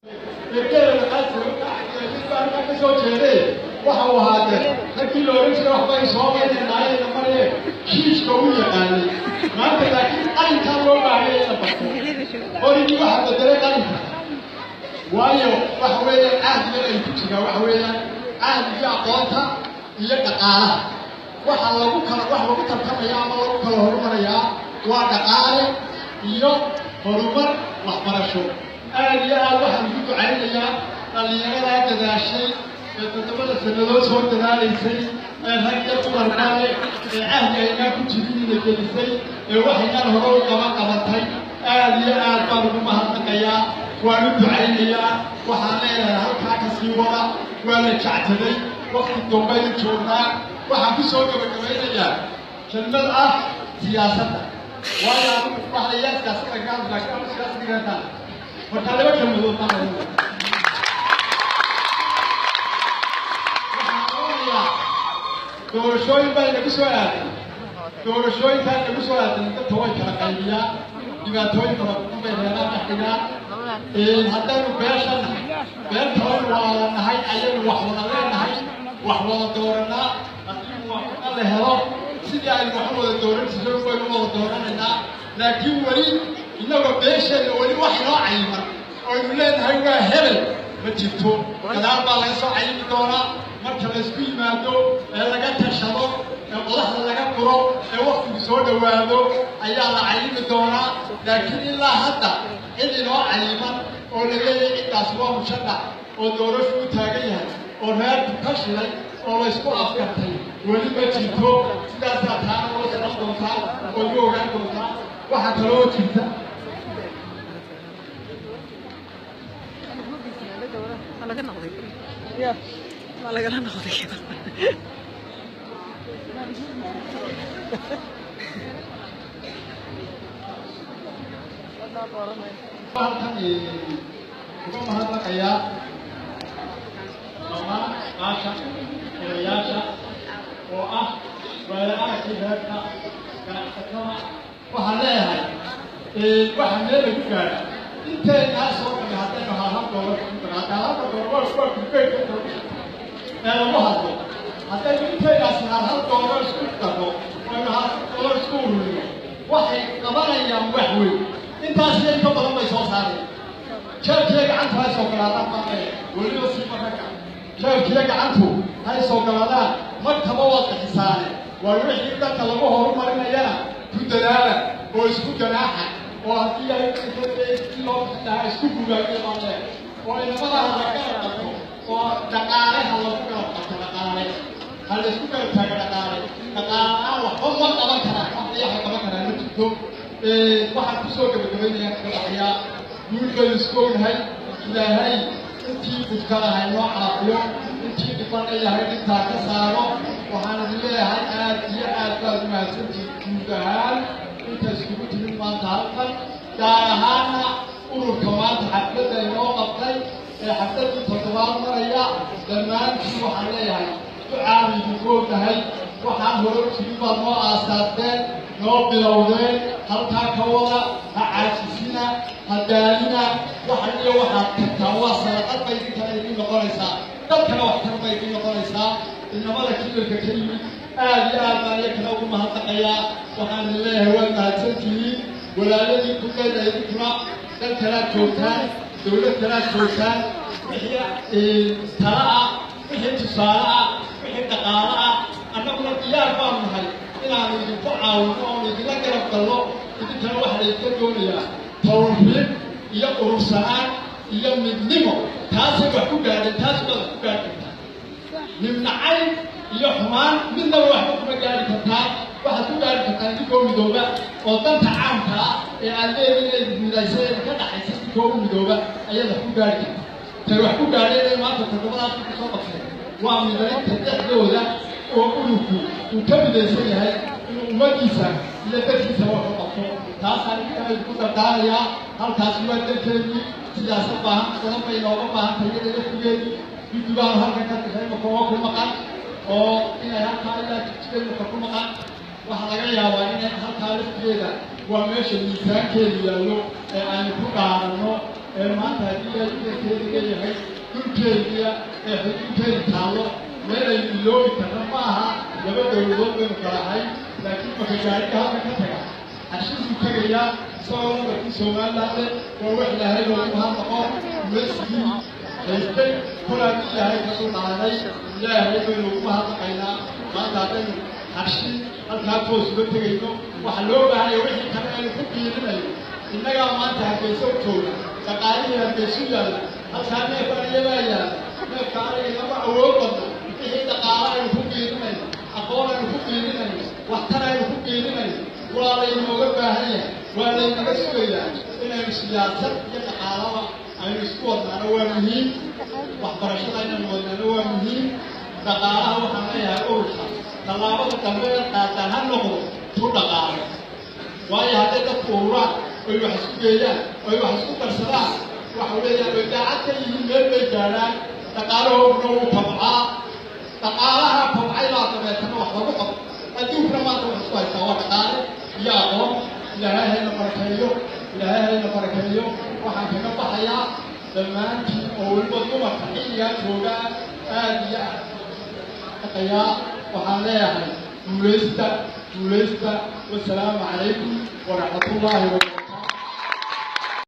Geela dhaqaajira baa halkaa ka soo jeeday. Waxa uu ahaatee raggii la odhan jiray waxbay soo maynaynaayena maree shiishka u yaqaanay maanta, laakiin qalinkaa loo baahaya in la barto. Qorigii waxa bedelay qalinka, waayo waxa weeyaan cahdigan ay ku jiraan waxa weeyaan cahdigii aqoonta iyo dhaqaalaha. Waxa lagu kala wax lagu tartamaya ama lagu kala horumarayaa waa dhaqaale iyo horumar waxbarasho. Aad iyo aad waxaan ugu ducaynayaa dhallinyaradaa dadaashay ee 7da sannadood soo dadaalaysay, ee rag iyo dumarba leh, ee cahdi aynaan ku jirin ina gelisay, ee waxaynaan hore u qaban qabatay. Aad iyo aad baan ugu mahadnaqayaa, waan u ducaynayaa. Waxaan leeyahay halkaa ka sii wada, waa la jectaday, wakti dambaynu joognaa. Waxaan ku soo gabagabaynayaa kelmad ah siyaasadda, waayo anigu waxlayaa siyaasadda ka hadla, laakiin anu siyaasadda ka markaa laba kelmadood baan odhanaya. Waxaan odhanayaa doorashooyin baa inagu soo aaday, doorashooyinkaa inagu soo aaday dadka way kala qaybiyaan, dhibaatooyin fara badan bay reeraan dhex dhigaan. Haddaynu beeshan beenta waynu walaala nahay, ayaynu wax wada leenahay, wax wada dooranaa. Haddii muwaafaqo la helo, sidii aynu wax u wada dooran jirnay baynu wada dooranaynaa, laakiin weli innagoo beesheenna weli wax inoo cayiman oo aynu leenahay waa hebel ma jirto. Gadaal baa laga soo cayimi doonaa marka laysku yimaado ee laga tashado ee qodaxda laga guro ee waktigu soo dhowaado ayaa la cayimi doonaa, laakiin ilaa hadda cid inoo cayiman oo la leeyahay ciddaas waa mushadhac oo doorashu u taagan yahay oo reerku ka shilay oo laysku afkartay weli ma jirto. Sidaasaa taana ula socon doontaa oo igu ogaan doontaa. Waxaa kaloo jirta waa laga noqday, waa lagala noqday. Halkan uga mahadnaqayaa dhammaan qaasha odayaasha oo ah waayo aragkii reerka ganacsatada. Waxaan leeyahay waxa meel lagu gaadha inteynaa soo dhami haddaynu hal doolar ku daro, hadda halka doolar waa kulbeydka inta lagu shaqo ee lagu hadlo. Haddaynu inteynaasi hal doolar isku darro aynu hal doolar isku ururino, waxay qabanayaan wax weyn, intaas iyo inka badan bay soo saarayaan. Jeebkiiyo gacantu hay soo galaadaan baan leeyahay, weliba siiba ragga jeebkiiyo gacantu hay soo galaadaan. Markaba waad bixisaane, waa wixii dadka lagu horumarinayana ku dadaala oo isku ganaaxa, oo haddii ay si loo bixin lahaa isku gubaabiya baan leeyahay, oo inamadaha la garab qabto oo dhaqaale ha lagu garab qabto, dhaqaale ha la isku garab taago. Dhaqaale dhaqaale aan waxba ma qaban karaan, wax liyaxa qaban karaan ma jirto. Waxaan kusoo gabagabaynayaa kaga baxayaa guul baynu isku ognahay. Ilaahay intii budkana haynoo caafiyo, intii dhibana Ilaahay dhibtaa ka saaro. Waxaan idin leeyahay aad iyo aad baad umahadsantihiin guud ahaan inta iskugu timid maanta halkan, gaar ahaana ururka maanta xafladda inoo qabtay ee xafladdii 7aad maraya. Dhammaantiin waxaan leeyahay ducaanu idinku ognahay, waxaan hore u jirin baad noo aasaasteen, noo bilowdeen, halkaa ka wada, ha caajisina, ha daalina. Waxan iyo waxaad tagtaan waa sadaqad bay idinkana idin noqonaysaa, dadkana waxtar bay idin noqonaysaa. Inamada kilalka ka yimid aad iyo aad baan iyakana ugu mahadnaqayaa. Waxaan idin leeyahay waad mahadsantihiin walaaladii ku leeda, idinkuna dal kalaad joogtaan, dawlad kalaad joogtaan, wixii tala ah, wixii tusaale ah, wixii dhaqaale ah, annaguna diyaar baanu nahay inaanu idinku caawino oonu idinla garab gallo. Idinkana waxaa laydinka doonayaa tawfiiq iyo urursanaan iyo midnimo. Taasay wax ku gaadheen, taas baad wax ku gaadhi kartaa. Nimnacayb iyo xumaan midnaba waxba kuma gaadhi kartaa. Waxaad ku gaadhi kartaa idinkoo midooba oo danta caamka ah ee aad leediin inayd midaysa ee ka dhaxaysa, idinkoo u midooba ayaad wax ku gaadhi kartaa. Tay wax ku gaadheen ee maanta 7daas ku soo qabseen waa midaynta dhexdooda oo ururku uu ka midaysan yahay inuu ummaddiisa iyo dadkiisa wax u qabto. Taasaan idinkana idinku dardaarayaa. Halkaasi waa dalkeennii, siyaasad baahan badan bay inooga baahan tahay iyada laftigeedii. Guddi baanu halkan ka diray imaka oo ku maqan oo inay halkaa ilaa Jigjiga imaka ku maqan. Waxaa laga yaabaa inay halkaa laftigeeda waa meesha miisaankeedu yaallo ee aynu ku dhaaranno Ee maanta haddii ilaahay leeyahay dhulkeediya ee xuduudkeedi taallo meel aynu iloobi karna ma aha. Laba dowladood baynu kala ahay, laakiin marka gaariga halka ka taga xashiisuu tegayaa isagoo lambarkii Somaliland leh. Waa wax Ilaahay loogu mahadnaqo. Mesigii haystay kol haddii Ilaahay ka dulqaaday, Ilaahay baynu ugu mahadnaqaynaa. Maanta haddaynu Xarshin halkaa toos uga tegayno, waxaa loo baahanya wixii kale aynu ku biirinayo. Innagaa maanta Hargeysa u jooga, dhaqaalihii Hargeysu yaalla, halkaa neef ariyabaa yaalla, neefka ariga lama awood badna. Wixii dhaqaalo aynu ku biirinayno, aqoon aynu ku biirinayno, waxtar aynu ku biirinayno, waa laynooga baahan yahay, waa laynaga sugayaa. Inaynu siyaasad iyo dhaqaalaba aynu isku wadnaano waa muhiim, waxbarashada inaynu wadnaano waa muhiim. Dhaqaalaha waxaan leeyahay ururka tallaabada dambe ee qaataan ha noqdo ku dhaqaalo, waayo hadday dadku ururaan oy wax isku geeyaan oy wax isku darsadaan, waxa weeyaan oy daacad ka yihiin, meel bay gaadhaan, dhaqaalahooduna wuu kobcaa. Dhaqaalaha kobcay baa dabeetana wax lagu qabto. Adduunkuna maanta wax isku haystaa waa dhaqaale iyo aqoon. Ilaahay hayna barakeeyo, Ilaahay hayna barakeeyo. Waxaan kaga baxayaa dhammaantiin oo weliba dumarka xilligaa joogaa aada iyo aad dhaqayaa, waxaan leeyahay guulaysta, guulaysta. Wasalaamu calaykum waraxmatullaahi wabarakatu.